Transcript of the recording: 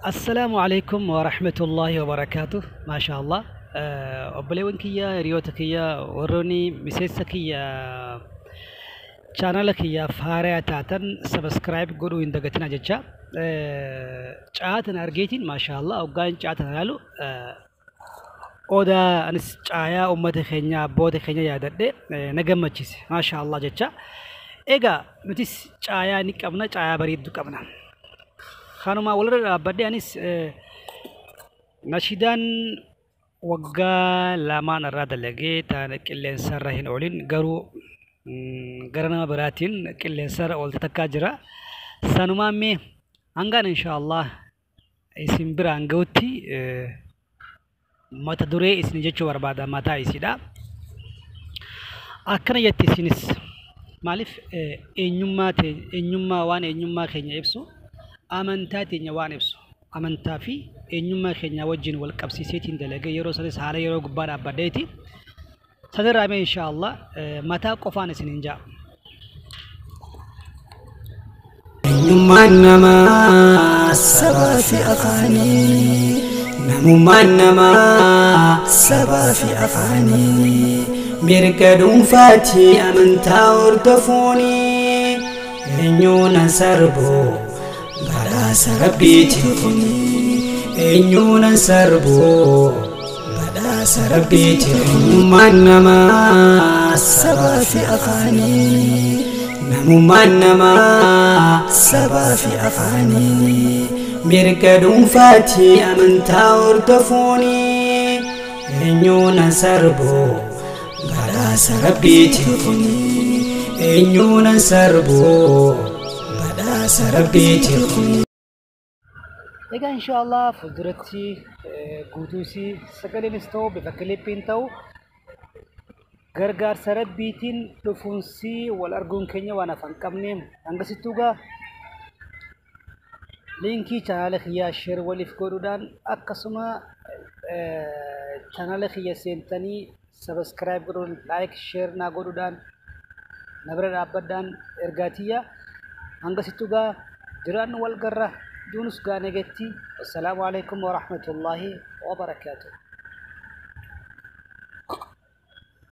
Assalaamu alaikum wa rahmatullahi wa barakaatuh. Maasha Allah. Obboleewwan kiyya, hiriyoota kiyya, warroonni miseensa kiyya chaanala kiyyaaf haaraa taatan subscribe godhuu hin dagatinaa jecha. Caatan argeetiin maasha Allah hoggaan caatan ilaalu odaa anis caayaa uummata keenya abboota keenya yaadadhe na gammachiise maasha Allah jecha. Egaa nutis caayaa ni qabna, caayaa bareedduu qabna. Kanuma walirra dhaabbadhe anis nashiidaan waggaa lamaan irraa dalagee taana qilleensarra hin oolin garuu gara nama biraatiin qilleensarra oolte takkaa jira. Sanumaan mee hangaan inshaallah isin biraan ga'utti mata duree isin jechuu barbaada mataa isiidha. Akkana jetti isinis maaliif eenyummaa eenyummaa waan eenyummaa keenya ibsu amantaa teenya waan ibsu amantaa fi eenyummaa keenya wajjin wal qabsiiseetiin dalagee yeroo sanis haala yeroo gubbaa dhaabbadheeti. Sanirraa mee inshaallah mataa qofaan isiniin ja'a. Eenyummaan namaa sabaa fi afaanii. Namummaan namaa sabaa fi afaanii. Mirga dhuunfaatti amantaa hordofuuni. Eenyuun sarbu badhaasa rabbiiti kuni. Eenyuun sarbu badhaasa rabbiiti. Eenyummaan namaa sabaa fi afaanii. Namummaan namaa sabaa fi afaanii. Mirga dhuunfaatti amantaa hordofuuni. Eenyuun sarbu badhaasa rabbiiti kuni. Eenyuun sarbu badhaasa rabbiiti kuni. Egaa inshaallah fuulduratti guutuu isii sagaleenis ta'u bifa kilippiin ta'u gargaarsa rabbiitiin dhufuunsi wal arguun keenya waan afaan qabne hangasittuu gaa liinkii chaanaala kiyyaa sheer waliif godhuudhaan akkasuma chaanaala kiyya seentanii sabaskiraayib godhuun laayik sheer naa godhuudhaan na bira dhaabbadhaan ergaa tiyya hangasittuu gaa jiraannu wal garra duunus gaa nagetti. Assalaamu alaikum wa rahmatullahi wa barakaatuh.